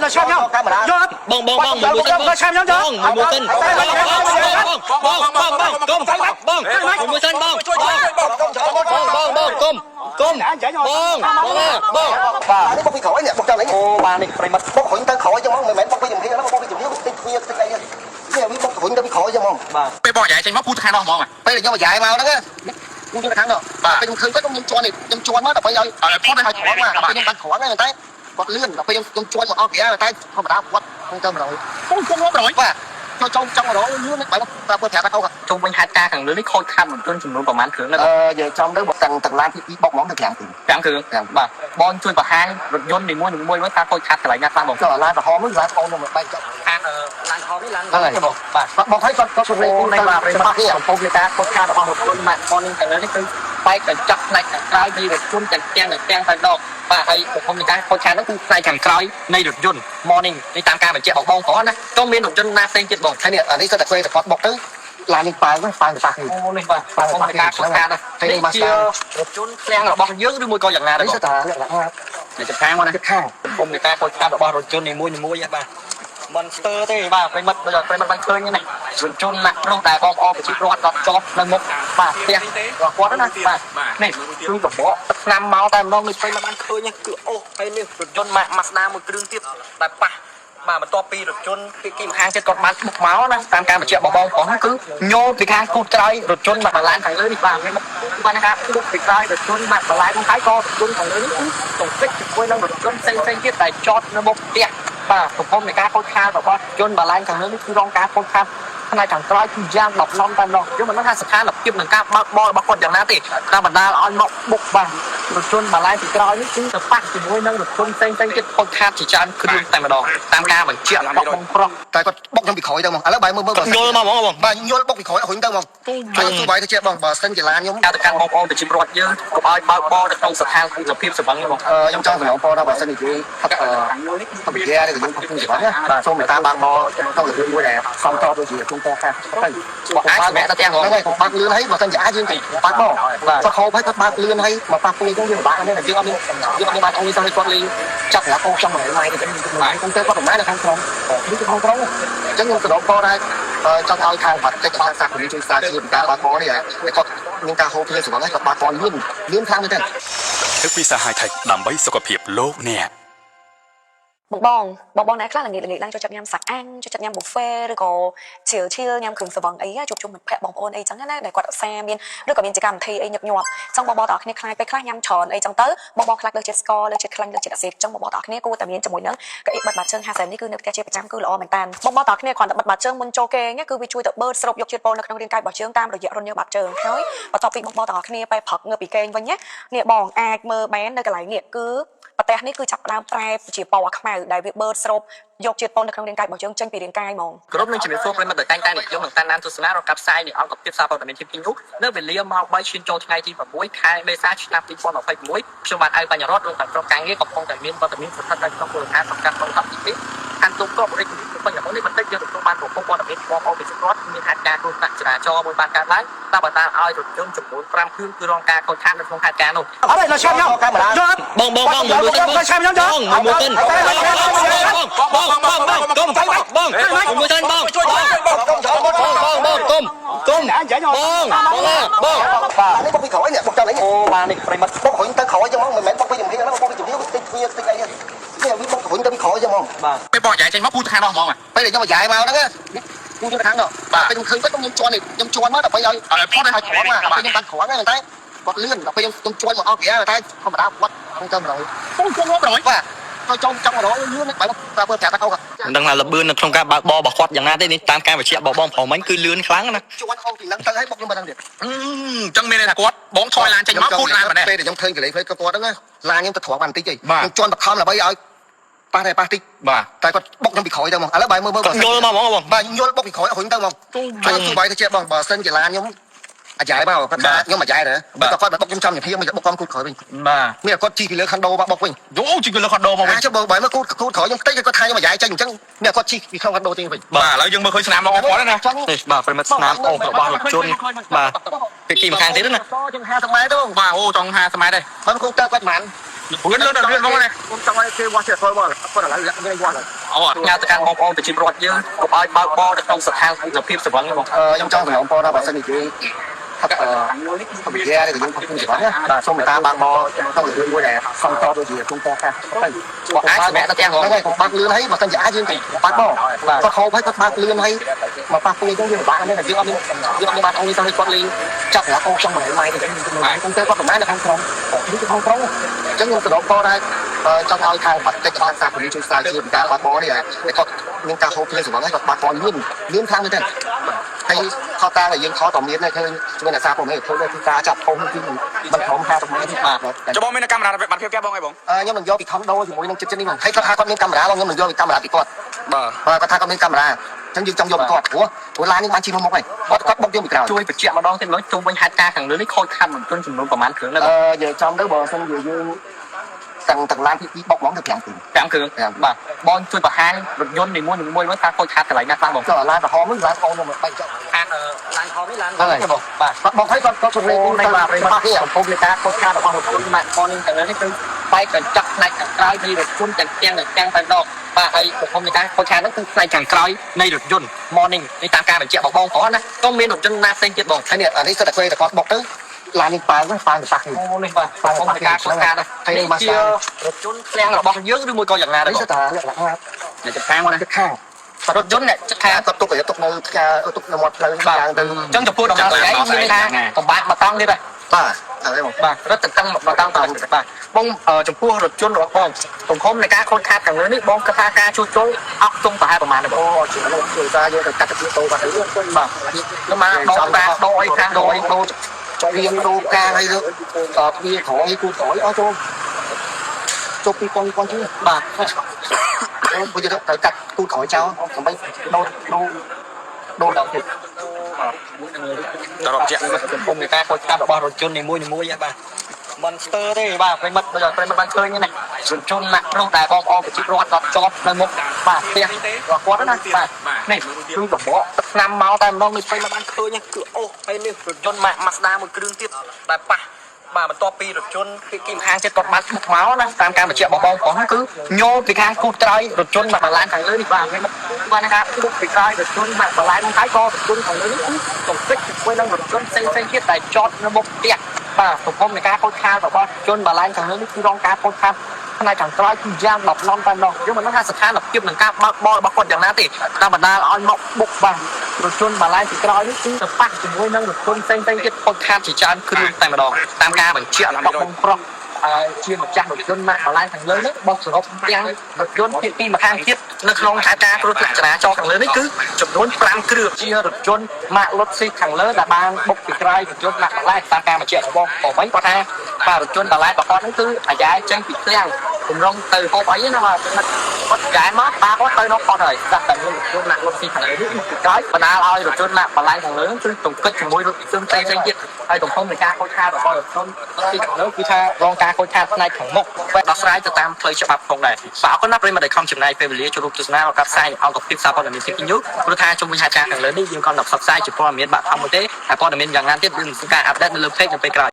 ដល់ឆ្នាំខ្ញុំយក បងបងបងមួយមួយសិនបងបងមួយមួយសិនបងបងបងបងបងកុំបងមួយមួយសិនបងបងបងបងកុំកុំបងបងបង បាទនេះបុកពីក្រោយនេះបុកចាំនេះអូបាទនេះប្រិមត្តបុករុញទៅក្រោយចឹងហ្មងមិនមែនបុកពីជំរាបណាបុកពីជំរាបតិចទ្វារតិចអីនេះវាបុករុញទៅពីក្រោយចឹងហ្មង បាទ ពេលបងយាយចេញមកពូទៅខាងនោះហ្មង ពេលខ្ញុំយាយមកហ្នឹងខ្ញុំទៅខាងនោះបាទពេលខ្ញុំឃើញគាត់ខ្ញុំជន់នេះខ្ញុំជន់មកដល់ពេលឲ្យ ឲ្យផុត ឲ្យត្រង់មកដល់ពេលខ្ញុំបានត្រង់ហ្នឹងតែគាត់លឿនដល់ពេលខ្ញុំជន់មកអស់គេតែធម្មតាគាត់ទៅ100 ពូជន់100 បាទចូលចង់ចង់100លឿនបែរតែគាត់ប្រាប់ថាអូ ជុំវិញហេតុការណ៍ខាងលើនេះខូចខាតមន្ទិលចំនួនប្រមាណគ្រឿងដែរ អឺនិយាយចំទៅបុកទាំងទាំងឡានទី2បុកហ្មងទៅ5គ្រឿង 5គ្រឿងបាទបងជួយបង្ហាញរថយន្តនីមួយៗមួយថាខូចខាតកន្លែងណាខ្លះបង ចុះឡានក្រហមនោះឡានអូនខ្ញុំបែកចុះ ខាងឡានក្រហមនេះឡានបងបាទ បងថៃគាត់គាត់ អូនៃបាទប្រិមត្តកំពុងនៃការខូចខាតរបស់រថយន្តម៉ាក់បងនេះខាងលើនេះគឺបែកកញ្ចក់ផ្នែកខាងក្រោយនៃរថយន្តទាំងទាំងទាំងតែដកបាទហើយកំពុងនៃការខូចខាតនោះគឺផ្នែកខាងក្រោយនៃរថយន្ត morning នេះតាមការបញ្ជាក់របស់បងប្រុសណាក៏មានរថយន្តណាផ្សេងទៀតបង ហើយនេះអានេះគាត់តែឃើញតែគាត់បុកទៅឡាននេះប៉ាវប៉ាវទៅប៉ះ អូនេះបាទកំពុងនៃការខូចខាតណានេះជារថយន្តឃ្លាំងរបស់យើងឬមួយក៏យ៉ាងណាដែរ នេះ បង សិតតែលក្ខណៈ នេះចំខាងមកណា ជិតខាង កំពុងនៃការខូចខាតរបស់រថយន្តនីមួយៗបាទមិនស្ទើរទេបាទប្រិមិត្តដូចប្រិមិត្តបានឃើញហ្នឹងរថយន្តម៉ាក់ប្រុសដែលបងប្អូនប្រជាពលរដ្ឋគាត់ចតនៅមុខបាទផ្ទះរបស់គាត់ណាបាទនេះគឺកបកទឹកឆ្នាំមកតែម្ដងនេះប្រិមិត្តបានឃើញគឺអូហើយនេះរថយន្តម៉ាក់ Mazda មួយគ្រឿងទៀតតែប៉ះបាទបន្ទាប់ពីរថយន្តពីគីម្ខាងទៀតគាត់បានបុកមកណាតាមការបញ្ជាក់របស់បងប្អូនគឺញោពីខាងគូតក្រោយរថយន្តម៉ាក់បាឡានខាងលើនេះបាទបានថាគូតពីក្រោយរថយន្តម៉ាក់បាឡានហ្នឹងហើយក៏រថយន្តខាងលើនេះគឺទង្គិចជាមួយនឹងរថយន្តផ្សេងៗទៀតដែលចតនៅមុខផ្ទះបាទកំពុងនៃការខូចខាតរបស់យន្តបាឡានខាងលើនេះគឺរងការខូចខាតផ្នែកខាងក្រោយគឺយ៉ាងដប់ឡំតែម្ដងយើងមិនដឹងថាស្ថានភាពនឹងការបើកបររបស់គាត់យ៉ាងណាទេតាមបណ្ដាលឲ្យមកបុកបាទរថយន្តបាឡានពីក្រោយនេះគឺទៅប៉ះជាមួយនឹងរថយន្តផ្សេងៗទៀតខូចខាតជាច្រើនគ្រឿងតែម្ដងតាមការបញ្ជាក់របស់បងប្រុស តែគាត់បុកខ្ញុំពីក្រោយទៅហ្មងឥឡូវបាយមើលមើល យល់មកហ្មងបង បាទយល់បុកពីក្រោយរុញទៅហ្មងហើយទូបាយទៅជាបងបើសិនជាឡានខ្ញុំ ការទៅកាន់បងប្អូនប្រជាពលរដ្ឋយើងកុំឲ្យបើកបរនៅក្នុងស្ថានភាពសម្បឹងបង អឺខ្ញុំចង់សម្រងពរដល់បើសិនជាយើងផឹកអឺផឹកយាឬក៏យើងផឹកជាបងណាបាទសូមមេត្តាបើកបរក្នុងរបៀបមួយដែលសមតដូចជាក្នុងតការទៅ បងអាចសម្រាប់ទៅផ្ទះហ្មង ហ្នឹងហើយកុំបើកលឿនហើយបើសិនជាអាចយើងបើកបរគាត់ហូបហើយគាត់បើកលឿនហើយមកប៉ះពូអញ្ចឹងយើងពិបាកណាស់យើងអត់មានយើងអត់មានបានអង្គនេះសោះឲ្យគាត់លេងចាប់ប្រាប់អូចង់មកម៉ែទៅម៉ែកុំទៅគាត់ប្រហែលនៅខាងក្រុងនេះគឺក្នុងក្រុងអញ្ចឹងខ្ញុំសម្រងពរដែរចង់ឲ្យខាងបាត់តិចខាងសាកនេះជួយស្រាវជ្រាវការបើកបរនេះគាត់មានការហូបគ្នាសម្រាប់គាត់បើកបរលឿនលឿនខ្លាំងមែនទេ ទឹកពិសា High Tech ដើម្បីសុខភាពលោកអ្នក។ បងបងបងបងអ្នកខ្លះល្ងាចល្ងាចឡើងចូលចិត្តញ៉ាំសាច់អាំងចូលចិត្តញ៉ាំប៊ូហ្វេឬក៏ឈៀលឈៀលញ៉ាំគ្រឿងស្រវឹងអីជួបជុំមិត្តភ័ក្តិបងប្អូនអីចឹងណាដែលគាត់ឧស្សាហ៍មានឬក៏មានជាកម្មវិធីអីញឹកញាប់ចឹងបងបងទាំងអស់គ្នាខ្លាចពេលខ្លះញ៉ាំច្រើនអីចឹងទៅបងបងខ្លាចលើជាតិស្ករលើជាតិខ្លាញ់លើជាតិអាស៊ីតចឹងបងបងទាំងអស់គ្នាគួរតែមានជាមួយនឹងកៅអីបិទបាតជើង50នេះគឺនៅផ្ទះជាប្រចាំគឺល្អមែនតើបងបងទាំងអស់គ្នាគ្រាន់តែបិទបាតជើងមុនចូលគេងគឺវាជួយទៅបឺតស្រូបយកជាតិពុលនៅក្នុងរាងកាយរបស់ជើងតាមរយៈរន្ធញើសបាតជើងហើយបន្ទាប់ពីបងបងទាំងអស់គ្នាពេលព្រឹកងើបពីគេងវិញណានេះបងអាចមើលបាននៅកន្លែងនេះគឺប្រទេសនេះគឺចាប់ផ្ដើមប្រែជាពណ៌ខ្មៅដែលវាបឺតស្រូបយកជាតិពុលនៅក្នុងរាងកាយរបស់យើងចេញពីរាងកាយហ្មង ក្រុមនឹងជំរាបសួរប្រិមត្តដែលតែងតែនិយមនិងតាមដានទស្សនារកកាប់ផ្សាយនៃអង្គភាពសារព័ត៌មានជាពីនោះនៅវេលាម៉ោង3ឈានចូលថ្ងៃទី6ខែមេសាឆ្នាំ2026ខ្ញុំបាទអៅបញ្ញរដ្ឋរួមទាំងក្រុមការងារកំពុងតែមានវត្តមានស្ថិតនៅក្នុងមូលដ្ឋានសង្កាត់ក្នុងទី2ខណ្ឌទូកករាជធានីភ្នំពេញរបស់នេះបន្តិចយើងទទួលបានប្រភពព័ត៌មានបងប្អូនប្រជាពលរដ្ឋមានហេតុការណ៍គ្រោះថ្នាក់ចរាចរណ៍មួយបានកើតឡើងតាមបណ្ដាលឲ្យរថយន្តចំនួន5គ្រឿងគឺរងការខូចខាតនៅក្នុងហេតុការណ៍នោះ អត់ទេដល់ឆ្នាំខ្ញុំយក បងបងបងមួយមួយសិនបងបងមួយមួយសិនបងបងបងបងកុំបងមួយមួយសិនបងបងបងបងកុំកុំបងបងបង បាទនេះបុកពីក្រោយនេះបុកចាំនេះ អូបាទនេះប្រិមត្ត បុករុញទៅក្រោយចឹងហ្មងមិនមែនបុកពីជំរាបណាបុកពីជំរាបតិចទ្វារតិចអីនេះវាបុករុញទៅពីក្រោយចឹងហ្មង បាទ ពេលបងយាយចេញមកពូទៅខាងនោះហ្មង ពេលដែលខ្ញុំយាយមកហ្នឹងខ្ញុំទៅខាងនោះបាទពេលខ្ញុំឃើញគាត់ខ្ញុំជន់នេះខ្ញុំជន់មកដល់ពេលឲ្យ ឲ្យផុត ឲ្យត្រង់មកដល់ពេលខ្ញុំបានត្រង់ហ្នឹងតែគាត់លឿនដល់ពេលខ្ញុំជន់មកអស់គេតែធម្មតាគាត់ទៅ100 ពូជន់100 បាទចូលចង់ចង់100លឿនបែរតែបើប្រាប់ថាអូ មិនដឹងថាលបឿននៅក្នុងការបើកបររបស់គាត់យ៉ាងណាទេនេះតាមការបញ្ជាក់របស់បងប្រុសមិញគឺលឿនខ្លាំងណាស់ ជន់អស់ពីហ្នឹងទៅឲ្យបុកខ្ញុំប៉ុណ្ណឹងទៀត អញ្ចឹងមានន័យថាគាត់បងថយឡានចេញមកពូឡានម្នាក់ ពេលដែលខ្ញុំឃើញកលេសផ្លេចគាត់ហ្នឹងឡានខ្ញុំទៅត្រង់បានតិចឯងខ្ញុំជន់បខំដើម្បីឲ្យប៉ះតែប៉ះតិច បាទ តែគាត់បុកខ្ញុំពីក្រោយទៅហ្មងឥឡូវបាយមើលមើល យល់មកហ្មងបង បាទយល់បុកពីក្រោយរុញទៅហ្មងហើយទូបាយទៅជាបងបើសិនជាឡានខ្ញុំអាយ៉ៃមកគាត់ថាខ្ញុំអាយ៉ៃដែរតែគាត់មកបុកខ្ញុំចំចំមកបុកកំគូតក្រោយវិញ បាទ មានគាត់ជីពីលើខណ្ដូមកបុកវិញ យោជីពីលើខណ្ដូមកវិញ អាចបើបាយមកគូតគូតក្រោយខ្ញុំតិចគាត់ថាខ្ញុំអាយ៉ៃចេញអញ្ចឹងមានគាត់ជីពីក្នុងខណ្ដូទេវិញ បាទឥឡូវយើងមើលឃើញស្នាមរបស់គាត់ណា ចង់ នេះបាទប្រិមត្តស្នាមអូសរបស់រថយន្តបាទពីគីម្ខាងទៀតណា ជាង50ម៉ែត្រទៅ បាទអូចង់50ម៉ែត្រដែរ បើគូតទៅគាត់ប៉ុន្មាន លឿនលឿនលឿនហ្មងណា ខ្ញុំចង់ឲ្យគេវាស់ជាអត់បងគាត់ឥឡូវលាក់គេវាស់ហើយ អូ ញ៉ាទៅកាន់បងប្អូនប្រជាពលរដ្ឋយើងកុំឲ្យបើកបរនៅក្នុងស្ថានភាពស្រវឹងបង អឺខ្ញុំចង់សម្រាប់បងថាបើសិនជាយើងផឹកអឺវិទ្យាឬយើងផឹកជីវិតណាបាទសូមមេត្តាបើកបរក្នុងរឿងមួយដែលសំតដូចជាក្នុងផ្ទះកាទៅ បងអាចសម្រាប់ទៅផ្ទះហ្មង ហ្នឹងហើយកុំបើកលឿនហើយបើសិនជាអាចយើងកុំបើកបរគាត់ហូបហើយគាត់បើកលឿនហើយមកប៉ះពាល់អញ្ចឹងយើងពិបាកណាស់យើងអត់មានយើងអត់មានបានអូនសោះឲ្យគាត់លេងចាប់ប្រាប់អូចង់មកម៉ែទៅកុំទៅគាត់ប្រហែលនៅខាងក្រុងនេះគឺខាងក្រុងអញ្ចឹងខ្ញុំសរុបតដែរចង់ឲ្យខាងបតិចបានសាពូលីជួយស្រាវជ្រាវពីការបាត់បរនេះឲ្យគាត់មានការហូបភ្លេងសម្រាប់ហើយគាត់បាត់បរលឿនលឿនខ្លាំងមែនទេហើយខតាដែលយើងខតមានឃើញជួយអ្នកសារព័ត៌មានធ្វើគឺការចាប់ធំគឺមិនព្រម50ម៉ែត្របាទ ចុះបងមានកាមេរ៉ាបាត់ភាពផ្ទះបងអីបង ខ្ញុំនឹងយកពីខុនដូជាមួយនឹងចិត្តនេះមកហើយគាត់ថាគាត់មានកាមេរ៉ាបងខ្ញុំនឹងយកពីកាមេរ៉ាពីគាត់ បាទ បាទគាត់ថាគាត់មានកាមេរ៉ាអញ្ចឹងយើងចង់យកពីគាត់ព្រោះព្រោះឡាននេះបានជិះមកមុខហើយគាត់គាត់បុកយើងពីក្រោយ ជួយបញ្ជាក់ម្ដងទៀតមើលជុំវិញហេតុការណ៍ខាងលើនេះខូចខាតមន្ជនចំនួនប្រមាណគ្រឿងដែរ អឺនិយាយចំទៅបើសិនជាយើងទាំងទាំងឡានទី2បុកហ្មងទៅ5គ្រឿង 5គ្រឿងបាទបងជួយបង្ហាញរថយន្តនីមួយៗមើលថាខូចខាតកន្លែងណាខ្លះបង ចុះឡានក្រហមនោះឡានអូននោះបែកចុះ ខាតឡានខោនេះឡានបងបាទ គាត់បុកហើយគាត់គាត់ជំរាប អូ ទៅ នៃបាទប្រិម បាក់ ត្តកំពុងនៃការខូចខាតរបស់រថយន្តម៉ាក់នេះទាំងនេះគឺបែកកញ្ចក់ផ្នែកខាងក្រោយនៃរថយន្តទាំងទាំងទាំងតែម្ដងបាទហើយកំពុងនៃការខូចខាតនោះគឺផ្នែកខាងក្រោយនៃរថយន្ត morning នេះតាមការបញ្ជាក់របស់បងប្អូនណាក៏មានរថយន្តណាផ្សេងទៀតបង ហើយនេះអានេះសិតតែពេលតែគាត់បុកទៅឡាននេះប៉ាងប៉ាងទៅប៉ះគ្នា អូនេះបាទកំពុងនៃការខូចខាតនេះជារថយន្តឃ្លាំងរបស់យើងឬមួយក៏យ៉ាងណាដែរ នេះសិតតែលក្ខណៈ អ្នកចិត្តខាងមកណា ចិត្តខាង រថយន្តអ្នកចិត្តខាង គាត់ទុកឲ្យទុកនៅផ្កាទុកនៅមាត់ផ្លូវ បាទ ខាងទៅ អញ្ចឹងចំពោះដំណើរស្អែកមានន័យថាកំបាក់មកតង់ទៀតហើយ បាទហើយបង បាទរត់ទៅតឹងមកតង់បាទបងចំពោះរថយន្តរបស់បងទំហំនៃការខូចខាតខាងលើនេះបងគិតថាការជួសជុលអស់ទុំប្រហែលប្រហែលទេបង អូជាលោកជួយតាយើងទៅកាត់ទៅតោបាត់ទៅ បាទแล้วមកដកតាដកអីខាងដកអី ដូររៀងដូរកាងអីទៅតវាក្រោយគូក្រោយអស់ចូលចូល2000 2000ជាង បាទ ព្រោះយើងត្រូវកាត់គូក្រោយចោលដើម្បីដូរដូរដូរដល់ទៀត តរកជាក់ ទំហំនៃការខូចខាតរបស់រថយន្តនីមួយៗបាទ Monster ទេបាទប្រិមិត្តដូចប្រិមិត្តបានឃើញណារថយន្តម៉ាក់ប្រុសដែលបងប្អូនប្រជាពលរដ្ឋគាត់ចតនៅមុខបាទផ្ទះរបស់គាត់ណាបាទនេះគឺកបកទឹកឆ្នាំមកតែម្ដងនេះប្រិមិត្តបានឃើញគឺអូហើយនេះរថយន្តម៉ាក់ Mazda មួយគ្រឿងទៀតដែលប៉ះបាទបន្ទាប់ពីរថយន្តពីគីមខាងចិត្តគាត់បានបុកមកណាតាមការបញ្ជាក់របស់បងប្អូនគឺញោលពីខាងគូតក្រោយរថយន្តម៉ាក់បាឡានខាងលើនេះបាទបានថាបុកពីក្រោយរថយន្តម៉ាក់បាឡានហ្នឹងហើយក៏រថយន្តខាងលើនេះគឺកំពេចជាមួយនឹងរថយន្តផ្សេងៗទៀតដែលចតនៅមុខផ្ទះបាទទំហំនៃការខូចខាតរបស់ជនបាឡានខាងលើនេះគឺរងការខូចខាតផ្នែកខាងក្រោយគឺយ៉ាងដប់ឡំតែម្ដងយើងមិនដឹងថាស្ថានភាពនឹងការបើកបររបស់គាត់យ៉ាងណាទេតាមបណ្ដាលឲ្យមកបុកបាទរថយន្តបាឡានពីក្រោយនេះគឺទៅប៉ះជាមួយនឹងរថយន្តផ្សេងៗទៀតខូចខាតជាច្រើនគ្រឿងតែម្ដងតាមការបញ្ជាក់របស់បងប្រុសហើយជាម្ចាស់រថយន្តម៉ាកបាឡានខាងលើនេះបោះសរុបទាំងរថយន្តភាគពីរម្ខាងទៀតនៅក្នុងហេតុការណ៍គ្រោះថ្នាក់ចរាចរណ៍ខាងលើនេះគឺចំនួន5គ្រឿងជារថយន្តម៉ាកលុតស៊ីខាងលើដែលបានបុកពីក្រោយរថយន្តម៉ាកបាឡានតាមការបញ្ជាក់របស់បងវិញគាត់ថាបាទរថយន្តបាឡានរបស់គាត់ហ្នឹងគឺអាយ៉ែចេញពីឃ្លាំងគម្រងទៅហូបអីណាបាទគាត់កែមកបាគាត់ទៅនោះគាត់ហើយដាក់តែរថយន្តម៉ាកលុតស៊ីខាងលើនេះពីក្រោយបណ្ដាលឲ្យរថយន្តម៉ាកបាឡានខាងលើគឺទង្គិចជាមួយរថយន្តផ្សេងៗទៀតហើយទំហំនៃការខូចខាតរបស់រថយន្តទីខាងលើគឺថារងការខូចខាតផ្នែកខាងមុខដោះស្រាយទៅតាមផ្លូវច្បាប់ផងដែរបាទអរគុណណាស់ប្រិយមិត្តដែលខំចំណាយពេលវេលាចូលរួមទស្សនាឱកាសផ្សាយអង្គភាពសារព័ត៌មាន CP News ព្រោះថាជុំវិញហេតុការណ៍ខាងលើនេះយើងក៏នឹងផ្សព្វផ្សាយជាព័ត៌មានបាក់ធំមួយទេហើយព័ត៌មានយ៉ាងណាទៀតយើងនឹងការអាប់ដេតនៅលើ page នៅពេលក្រោយ។